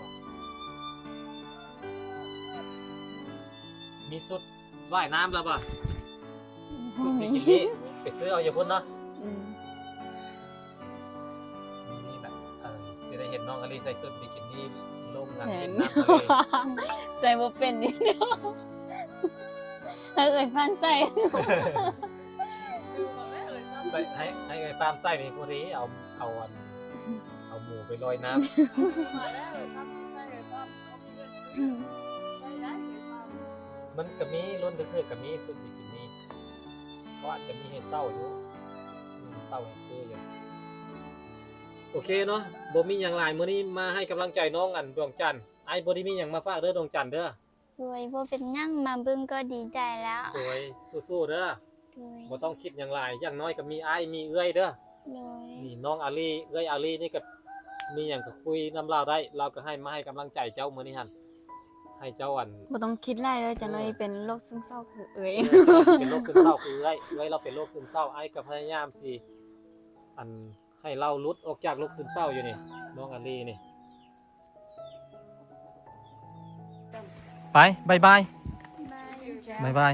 ມີຊຸດ ວ່າຍນ້ຳແລ້ວບໍ່? ອືມ ຊຸດບິກິນີ ໄປຊື້ເອົາຢູ່ພຸ້ນເນາະ. ອືມ ນີ້ແຫຼະ ເອີ ຊິໄດ້ເຫັນນ້ອງອາລີໃສ່ຊຸດບິກິນີລົງນັ້ນ ແມ່ນ ຫຼິ້ນນ້ຳທະເລ ໃສ່ບໍ່ເປັນນີ້ ໃຫ້ເອື້ອຍຟານໃສ່ ໃສ່ ໃຫ້ ໃຫ້ເອື້ອຍຟານໃສ່ນີ້ ພໍດີເອົາ ເອົາອັນ ເອົາໝູໄປລອຍນ້ຳ. ອືມ ມັນກໍມີລຸ້ນຖືກໆ ກໍມີຊຸດບິກິນີ ເຂົາອາດຈະມີໃຫ້ເຊົ່າຢູ່ ອືມ ເຊົ່າໃຫ້ຊື້ຢູ່. ໂອເຄເນາະ ບໍ່ມີຫຍັງຫຼາຍ ມື້ນີ້ມາໃຫ້ກຳລັງໃຈນ້ອງອັນດວງຈັນ. ອ້າຍບໍ່ໄດ້ມີຫຍັງມາຝາກເດີດວງຈັນເດີ. ໂດຍ ບໍ່ເປັນຫຍັງ ມາເບິ່ງກໍດີໃຈແລ້ວ. ໂດຍ ສູ້ໆເດີ. ໂດຍ ບໍ່ຕ້ອງຄິດຫຍັງຫຼາຍ ຢ່າງໜ້ອຍກໍມີອ້າຍມີເອື້ອຍເດີ. ໂດຍ ນີ້ນ້ອງອາລີ ເອື້ອຍອາລີນີ້ກໍມີຫຍັງກໍຄຸຍນຳລາວໄດ້ ລາວກໍໃຫ້ມາໃຫ້ກຳລັງໃຈເຈົ້າມື້ນີ້ຫັ້ນ ໃຫ້ເຈົ້າອັນ ບໍ່ຕ້ອງຄິດຫຼາຍເດີ ຈັກໜ້ອຍ ເອີ ເປັນໂລກຊຶມເສົ້າຄືເອື້ອຍ. ເອີ ເປັນໂລກຊຶມເສົ້າຄືເອື້ອຍ ເອື້ອຍລາວເປັນໂລກຊຶມເສົ້າ ອ້າຍກໍພະຍາຍາມຊິ ອັນໃຫ້ເຮົາຫຼຸດອອກຈາກໂລກຊຶມເສົ້າຢູ່ນີ້ ນ້ອງອາລີນີ້. ໄປ ບາຍບາຍ ບາຍ ບາຍບາຍ.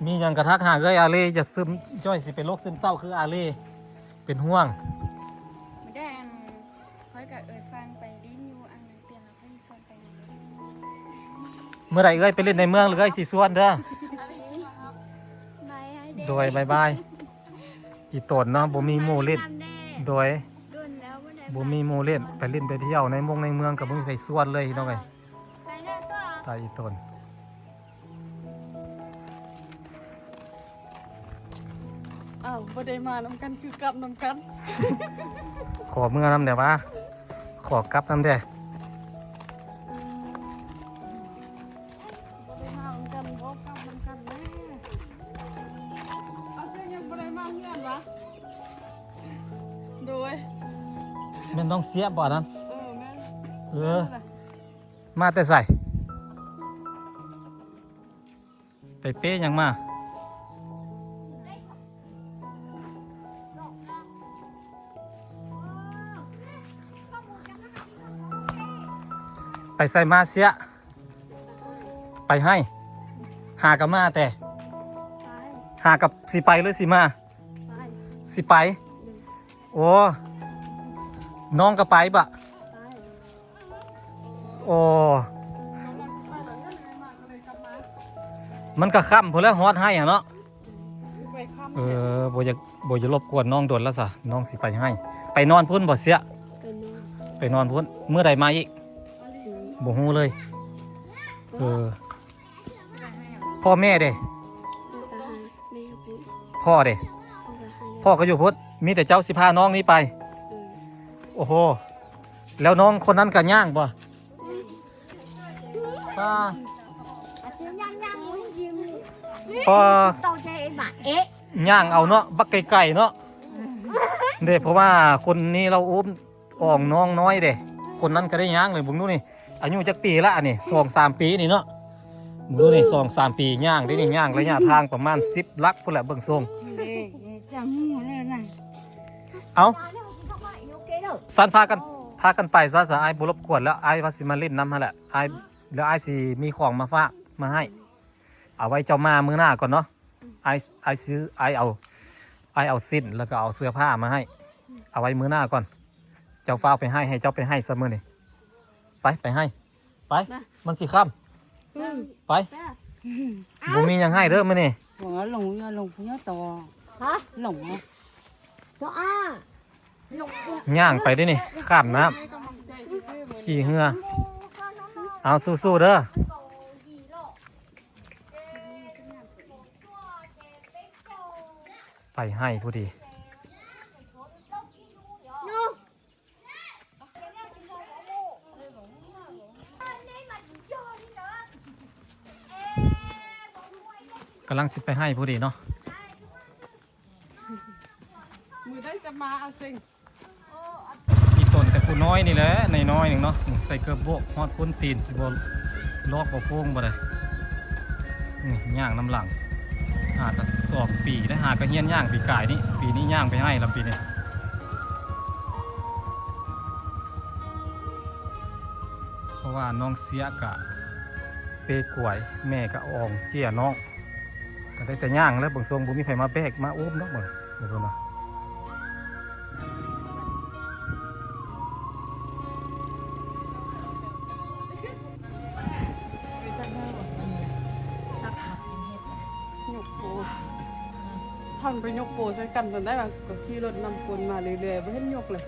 ມີຫຍັງກະທັກຫາເອື້ອຍອາລີ ຢ່າຊຶມ ຈ້ອຍຊິເປັນໂລກຊຶມເສົ້າຄືອາລີ ເປັນຫ່ວງ. ມື້ໃດເອື້ອຍໄປຫຼິ້ນໃນເມືອງ ເອື້ອຍຊິຊວນເດີ. ໂດຍ ບາຍບາຍ. ອີ່ຕົນເນາະ ບໍ່ມີໝູ່ຫຼິ້ນ. ໂດຍ ບໍ່ມີໝູ່ຫຼິ້ນ ໄປຫຼິ້ນໄປທ່ຽວໃນມົງໃນເມືອງກະບໍ່ມີໃຜຊວນເລີຍພີ່ນ້ອງເອີຍ. ຕາຍອີ່ຕົນ. ອ້າວ ບໍ່ໄດ້ມານຳກັນຄືກັບນຳກັນ. ຂໍເມືອນຳແດ່ຫວາ ຂໍກັບນຳແດ່. ບໍ່ໄດ້ມານຳກັນ ບໍ່ກັບນຳກັນແດ່. ອາເຊຍັງບໍ່ໄດ້ມາເຮືອນຫວາ. ໂດຍ ແມ່ນນ້ອງເສຍບໍ່ອັນນັ້ນ. ເອີ ແມ່ນ. ເອີ ມາແຕ່ໃສ? ໄປເປ້ຫຍັງມາ? ໄປໃສມາເຊຍ? ໄປໄຮ່. ຫາກະມາແຕ່? ຫາກະຊິໄປຫຼືຊິມາ? ຊິໄປ. ໂອ້ ນ້ອງກະໄປບະ? ໂອ້ ມັນກະຄ່ຳພຸ້ນແລ້ວ ຮອດໄຮ່ຫັ້ນເນາະ. ເອີ ບໍ່ຢາກ ບໍ່ຢາກລົບກວນນ້ອງດົນລະສະ ນ້ອງຊິໄປໄຮ່. ໄປນອນພຸ້ນບໍ່ເຊຍ? ໄປນອນ ໄປນອນພຸ້ນ. ມື້ໃດມາອີກ? ບໍ່ຮູ້ເລີຍ. ເອີ ພໍ່ແມ່ເດ? ພໍ່ເດ? ພໍ່ກະຢູ່ພຸ້ນ. ມີແຕ່ເຈົ້າຊິພານ້ອງນີ້ໄປ? ໂອ້ໂຫ ແລ້ວນ້ອງຄົນນັ້ນກະຍ່າງບໍ່? ປ້າ ປ້າ ຍ່າງເອົາເນາະ ບັກໄກໆເນາະ. ເດ້ ເພາະວ່າຄົນນີ້ລາວອຸ້ມ ອອງນ້ອງນ້ອຍເດ້. ຄົນນັ້ນກະໄດ້ຍ່າງເລີຍ ເບິ່ງດູນີ້. ອາຍຸຈັກປີລະອັນນີ້? ສອງສາມປີນີ້ເນາະ. ເບິ່ງດູນີ້ ສອງສາມປີຍ່າງເດ້ນີ້ ຍ່າງໄລຍະທາງປະມານສິບຫຼັກພຸ້ນແຫຼະ ເບິ່ງຊົງ. ເອົ້າ ຊັ້ນພາກັນ ພາກັນໄປຊະ ອ້າຍບໍ່ລົບກວນແລ້ວ. ອ້າຍວ່າຊິມາຫຼິ້ນນຳຫັ້ນແຫຼະ ອ້າຍ ແລ້ວອ້າຍຊິມີຂອງມາຝາກມາໃຫ້. ເອົາໄວ້ເຈົ້າມາມື້ໜ້າກ່ອນເນາະ. ອ້າຍ ອ້າຍຊື້ ອ້າຍເອົາ ອ້າຍເອົາສິ້ນ ແລ້ວກະເອົາເສື້ອຜ້າມາໃຫ້. ເອົາໄວ້ມື້ໜ້າກ່ອນ. ເຈົ້າຟ້າວໄປໄຮ່ ໃຫ້ເຈົ້າໄປໄຮ່ຊະມື້ນີ້. ໄປ ໄປໄຮ່ ໄປ. ມັນຊິຄ່ຳ. ໄປ. ບໍ່ມີຫຍັງໃຫ້ເດີມື້ນີ້. ຍ່າງໄປເດ້ນີ້ ຂ້າມນ້ຳ ຂີ່ເຮືອ. ເອົາ ສູ້ໆເດີ. ໄປໄຮ່ພຸ້ນດີ. ກຳລັງຊິໄປໄຮ່ພໍດີເນາະ. ມື້ໃດຈະມາອາເຊັງ? ອີ່ຕົນແຕ່ຜູ້ນ້ອຍນີ້ແຫຼະ ນ້ອຍໆໜຶ່ງເນາະ ໃສ່ເກີບໂບກ ຮອດພຸ້ນຕີນຊິບໍ່ລອກບໍ່ໂຄ້ງບໍ່ໄດ້. ນີ້ຍ່າງນຳຫຼັງ ຫາກະສອງປີໄດ້ ຫາກະຮຽນຍ່າງປີກາຍນີ້ ປີນີ້ຍ່າງໄປໄຮ່ລະປີນີ້. ເພາະວ່ານ້ອງເຊຍກະເປກວາຍ ແມ່ກະອອງເຈ້ຍນ້ອງ ກະໄດ້ແຕ່ຍ່າງແລ້ວ ເບິ່ງຊົງບໍ່ມີໃຜມາແບກມາອູ້ມດອກ. ເບິ່ງ ເບິ່ງເພິ່ນວ່າ ຍົກໂປ ທ່ານໄປຍົກໂປໃສ່ກັນຕອນໃດວະ? ກະຂີ່ລົດນຳຄົນມາເລື້ອຍໆ ບໍ່ເຫັນຍົກເລີຍ.